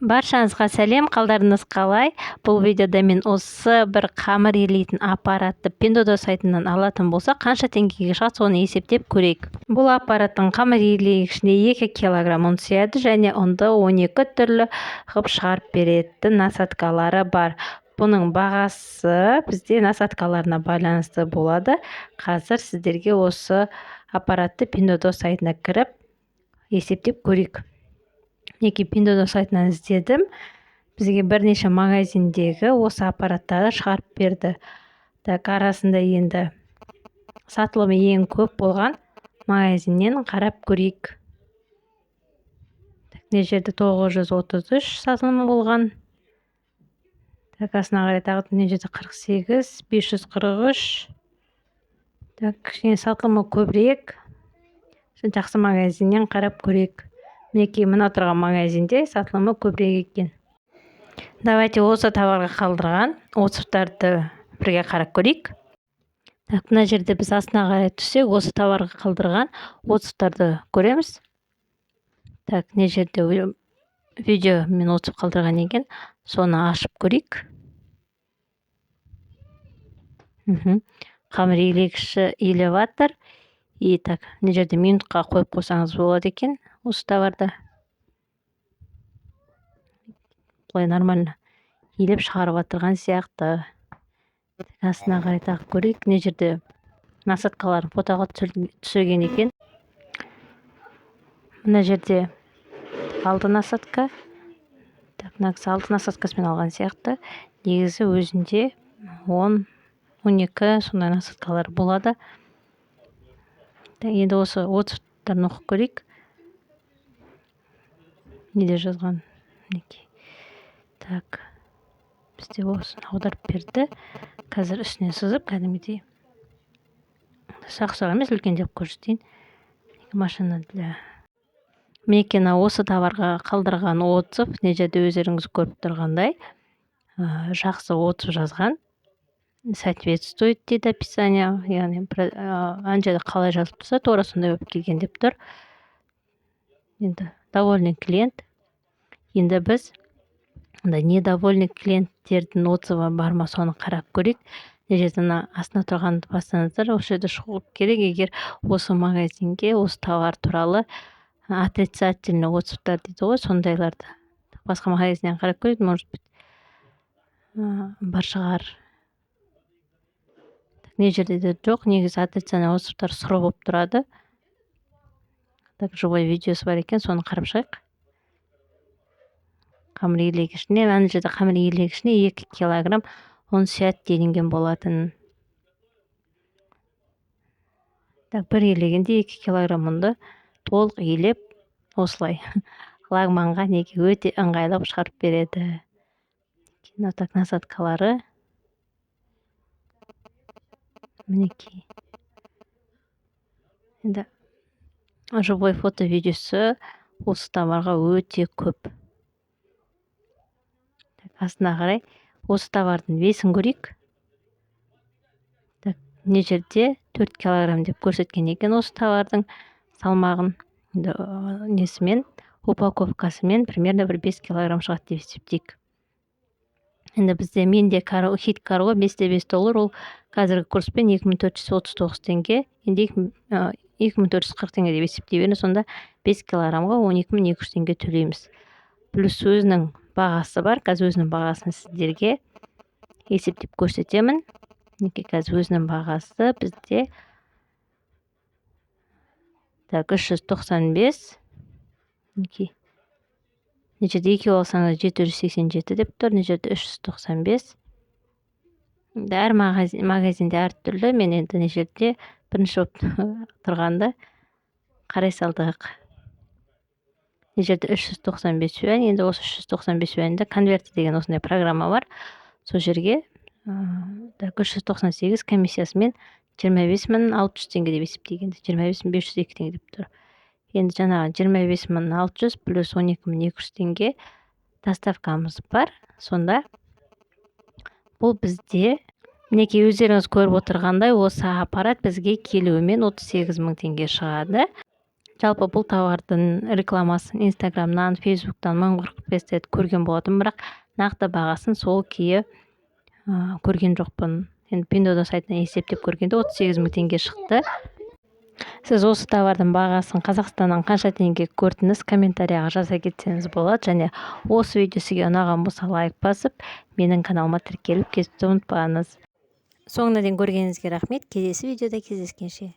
Баршаңызға сәлем, қалдарыңыз қалай? Бұл видеода мен осы бір қамыр илейтін аппаратты Пиндуодуо сайтынан алатын болсақ, қанша теңгеге шығады, соны есептеп көрейік. Бұл аппараттың қамыр илегішіне 2 килограмм ұн сияды және ұнды 12 түрлі қылып шығарып беретін насадкалары бар. Бұның бағасы бізде насадкаларына байланысты болады. Қазір сіздерге осы аппаратты Пиндуодуо сайтына кіріп есептеп көрейік. Мінекей, Пиндуодуо сайтынан іздедім. Бізге бірнеше магазиндегі осы аппараттарды шығарып берді. Так, арасында енді сатылымы ең көп болған магазиннен қарап көрейік. Так, мына жерде 933 сатылымы болған. Так, астына қарай тағы мына жерде 48, 543. Так, кішкене сатылымы көбірек. Жақсы магазиннен қарап көрейік. Мінекей, мына тұрған магазинде сатылымы көбірек екен. Давайте осы товарға қалдырған отзывтарды бірге қарап көрейік. Так, мына жерде біз астына қарай түссек, осы товарға қалдырған отзывтарды көреміз. Так, мына жерде видео мен отзыв қалдырған екен, соны ашып көрейік. Қамыр илегіші илеп жатыр. И так, мына жерде минутқа қойып қойсаңыз болады екен осы товарды. Былай нормально илеп шығарып жатырған сияқты. Астына қарай тағы көрейік. Мына жерде насадкаларын фотоға түсірген екен. Мына жерде алты насадка. Так, мына кісі алты насадкасымен алған сияқты. Негізі өзінде 10, 12 сондай насадкалар болады. Енді осы отзывтарын оқып көрейік. Неде жазған? Мінекей. Так, бізде осыны аударып берді. Қазір үстіне сызып, кәдімгідей ұсақ-ұсақ емес, үлкендеп көрсетейін. Машина для. Мінекей, мына осы товарға қалдырған отзыв, мына жерде өздеріңіз көріп тұрғандай, жақсы отзыв жазған. Соответствует дейді описание, яғни ана жерде қалай жазылып тұрса, тура сондай болып келген деп тұр. Енді довольный клиент. Енді біз мындай недовольный клиенттердің отзывы бар ма, соны қарап көрейік. Мына жерде мына астына тұрғанды бассаңыздар, осы жерде шығу керек. Егер осы магазинге осы товар туралы отрицательный отзывтар дейді ғой, сондайларды басқа магазиннен қарап көрейік, может быть, бар шығар. Мына жерде де жоқ. Негізі отрицательный отзывтар сұр болып тұрады. Так, живой видеосы бар екен, соны қарап шығайық. Қамыр илегішіне, ана жерде қамыр илегішіне 2 килограмм ұн сияды делінген болатын. Так, бір илегенде 2 килограмм ұнды толық илеп, осылай лагманға неге өте ыңғайлы қылып шығарып береді. Мына, так, насадкалары мінекей. Енді живой фото видеосы осы товарға өте көп. Астына қарай осы товардың весін көрейік. Так, мына жерде 4 килограмм деп көрсеткен екен осы товардың салмағын. Енді несімен, упаковкасымен примерно бір 5 килограмм шығады деп есептейік. Енді бізде, менде Хит Карго 5,5 доллар, ол қазіргі курспен 2439 теңге. Енді 2440 теңге деп есептей беріңіз, сонда 5 килограммға 12 200 теңге төлейміз. Плюс өзінің бағасы бар. Қазір өзінің бағасын сіздерге есептеп көрсетемін. Мінекей, қазір өзінің бағасы бізде, так, 395. Мінекей, мына жерде екеу алсаңыз, 787 деп тұр, мына жерде 395. Енді әр магазинде әртүрлі. Мен енді мына жерде бірінші болып тұрғанды қарай салдық. Мына жерде 395 юань. Енді осы 395 юаньді конверт деген осындай программа бар, сол жерге, так, 398 комиссиясымен 25 600 теңге деп есептегенде, 25 502 теңге деп тұр. Енді жаңағы 25 600 плюс 12 200 теңге доставкамыз бар. Сонда бұл бізде, мінекей, өздеріңіз көріп отырғандай, осы аппарат бізге келуімен 38 000 теңге шығады. Жалпы, бұл товардың рекламасын Инстаграмнан, Фейсбуктан 1045 рет көрген болатынмын, бірақ нақты бағасын сол күйі көрген жоқпын. Енді Пиндуодуо сайтынан есептеп көргенде 38 000 теңге шықты. Сіз осы товардың бағасын Қазақстаннан қанша теңге көрдіңіз? Комментарияға жаза кетсеңіз болады. Және осы видео сізге ұнаған болса, лайк басып, менің каналыма тіркеліп кетуді ұмытпаңыз. Соңына дейін көргеніңізге рахмет. Келесі видеода кездескенше!